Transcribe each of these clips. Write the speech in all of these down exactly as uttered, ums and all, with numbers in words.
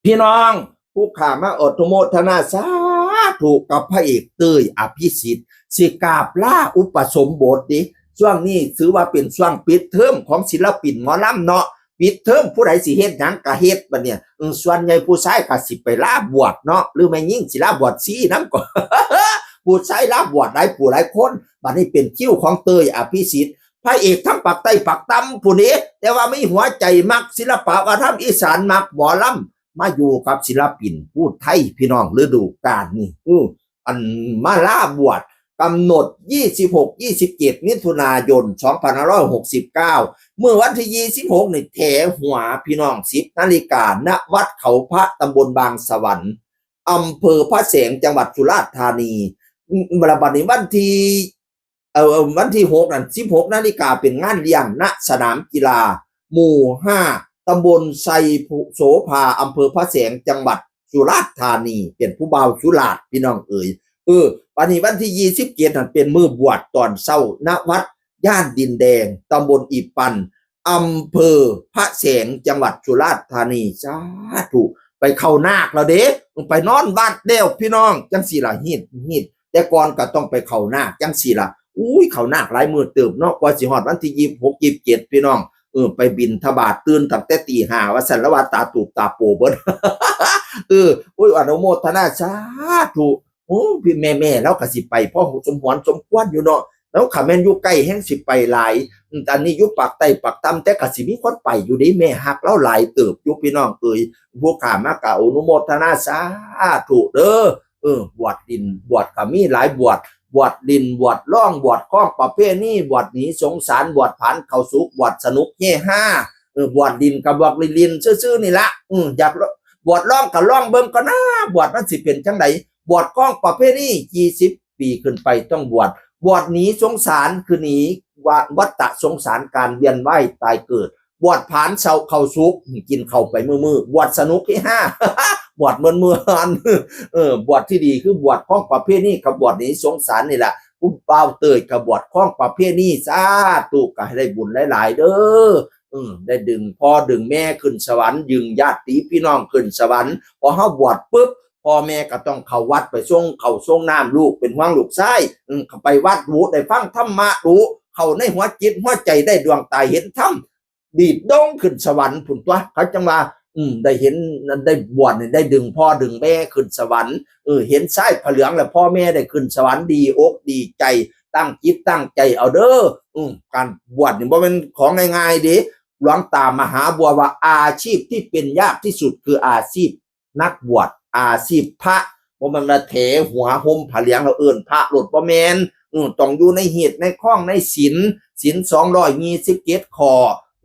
พี่น้อง ผู้ข้ามาอนุโมทนาสาธุกับพระเอกเต้ยอภิสิทธิ์ สิกราบลาอุปสมบทเด้ ช่วงนี้ถือว่าเป็นช่วงปิดเทอมของศิลปินหมอลำเนาะ ปิดเทอมผู้ใดสิเฮ็ดหยังก็เฮ็ดบัดเนี่ย อืม ส่วนใหญ่ผู้ชายก็สิไปลาบวชเนาะ หรือแม่หญิงสิลาบวชชีนำก็ ผู้ชายลาบวชหลายผู้หลายคน บัดนี้เป็นคิวของเต้ยอภิสิทธิ์ พระเอกทั้งปากใต้ปากตำผู้นี้ แต่ว่ามีหัวใจมักศิลปะวัฒนธรรมอีสาน มักหมอลำ มาอยู่กับศิลปินผู้ไทย พี่น้อง ฤดูกาลนี่ อือ อันมาลาบวช กำหนด ยี่สิบหก ยี่สิบเจ็ด มิถุนายน สองพันห้าร้อยหกสิบเก้า เมื่อวันที่ ยี่สิบหก นี่แถหัว พี่น้อง สิบนาฬิกา ณ วัดเขาพระ ตำบลบางสะหวัน อำเภอพระแสง จังหวัดสุราษฎร์ธานี อืม บัดนี้วันที่ เอ่อ วันที่ หก นั่น สิบหกนาฬิกา เป็นงานเลี้ยง ณ สนามกีฬา หมู่ ห้า ตำบลไซโสภา อำเภอพระแสง จังหวัดสุราษฎร์ธานี เป็นผู้บ่าวสุราษฎร์ พี่น้องเอ๋ย เออ บัดนี้วันที่ ยี่สิบเจ็ด นั่น เป็นมื้อบวชตอนเช้า ณ วัดย่านดินแดง ตำบลอีปัน อำเภอพระแสง จังหวัดสุราษฎร์ธานี สาธุ ไปเข้านาคแล้วเด้ ไปนอนวัดแล้ว พี่น้อง จังสี่ล่ะ ฮิต ฮิต แต่ก่อนก็ต้องไปเข้านาค จังสี่ล่ะ อุ้ย เข้านาคหลายมื้อเติบเนาะ กว่าสิฮอดวันที่ ยี่สิบหก ยี่สิบเจ็ด พี่น้อง เออ ไปบิณฑบาต ตื่นตั้งแต่ตีห้า ว่าซั่น แล้วว่าตาตูบตาโปเบิด เออ อุ้ย อนุโมทนาสาธุ โอ้ พี่แม่ๆ ลาวก็สิไปพอสมหวนสมควรอยู่เนาะ แล้วคันแม่นอยู่ใกล้แฮ่งสิไปหลาย อืม อันนี้อยู่ปากใต้ปากตำ แต่ก็สิมีคนไปอยู่เด้ แม่ฮักลาวหลายเติบอยู่ พี่น้องเอ๋ย ผู้ข้ามากะอนุโมทนาสาธุเด้อ เออ บวชดิน บวชก็มีหลายบวช บวชดิน บวชร่อง บวชคล้องประเพณี บวชหนีสงสาร บวชผานเข้าสุก บวชสนุกเฮฮา เออ บวชดินก็บวชเล่นๆ ซื่อๆ นี่ละ อืม อยาก บวชร่องก็ร่องเบิ่งก่อนนะ บวชมันสิเป็นจั่งใด บวชคล้องประเพณี ยี่สิบปีขึ้นไปต้องบวช บวชหนีสงสารคือหนีวะ วัฏสงสาร การเวียนว่ายตายเกิด บวชผานเศร้าเข้าสุก กินเข้าไปมื้อๆ บวชสนุกเฮฮา บวชม่วนๆ เออ บวชที่ดีคือบวชคล้องประเพณี กับบวชหนีสงสารนี่แหละ ผู้บ่าวเต้ยก็บวชคล้องประเพณี สาธุ ก็ให้ได้บุญหลายๆ เด้อ เออ ได้ดึงพ่อดึงแม่ขึ้นสวรรค์ ดึงญาติพี่น้องขึ้นสวรรค์ พอเฮาบวชปุ๊บ พ่อแม่ก็ต้องเข้าวัดไปส่งข้าวส่งน้ำ ลูกเป็นห่วงลูกชาย อืม ไปวัดดู ได้ฟังธรรมะดู เข้าในหัวจิตหัวใจ ได้ดวงตาเห็นธรรม ดีดโด่งขึ้นสวรรค์พุ้นตั๊ว เขาจั่งว่า อืม ได้เห็น ได้บวชนี่ ได้ดึงพ่อดึงแม่ขึ้นสวรรค์ เออ เห็นชายผ้าเหลืองแล้ว พ่อแม่ได้ขึ้นสวรรค์ ดีอกดีใจ ตั้งจิตตั้งใจเอาเด้อ อืม การบวชนี่บ่แม่นของง่ายๆ เด้ หลวงตามหาบัวว่าอาชีพที่เป็นยากที่สุดคืออาชีพนักบวช อาชีพพระ บ่แม่นว่าแถหัวห่มผ้าเหลืองแล้วเอิ้นพระโลด บ่แม่น อืม ต้องอยู่ในฮีตในคองในศีล ศีล สองร้อยยี่สิบเจ็ด ข้อ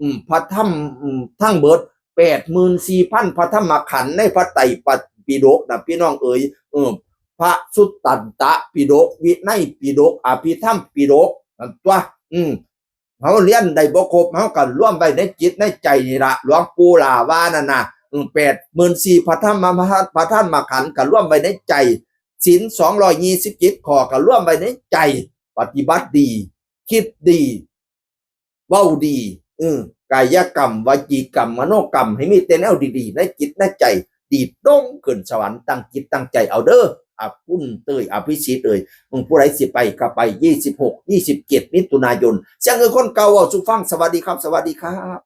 อืม พระธรรม อืม ทั้งเบิด แปดหมื่นสี่พัน พระธรรมขันธ์ ในพระไตรปิฎกนะ พี่น้องเอ๋ย เออ พระสุตตันตปิฎก วินัยปิฎก อภิธรรมปิฎก นั่นตั๊ว อืม เฮาเรียนได้บ่ครบ เฮาก็รวมไว้ในจิตในใจนี่ละ หลวงปู่หล้าว่านั่นน่ะ อืม แปดหมื่นสี่ พระธรรม พระธรรมขันธ์ก็รวมไว้ในใจ ศีล สองร้อยยี่สิบเจ็ด ข้อก็รวมไว้ในใจ ปฏิบัติดี คิดดี เว้าดี เออ กายกรรม วจีกรรม มโนกรรม ให้มีแต่แนวดีๆ ในจิตในใจ ดีดโด่งขึ้นสวรรค์ ตั้งจิตตั้งใจเอาเด้อ อ่ะ คุณเต้ยอภิสิทธิ์เอ่ย อืม ผู้ใดสิไปก็ไป ยี่สิบหก ยี่สิบเจ็ด มิถุนายน เสียงเงินคนเก่าเว้าสู่ฟัง สวัสดีครับ สวัสดีครับ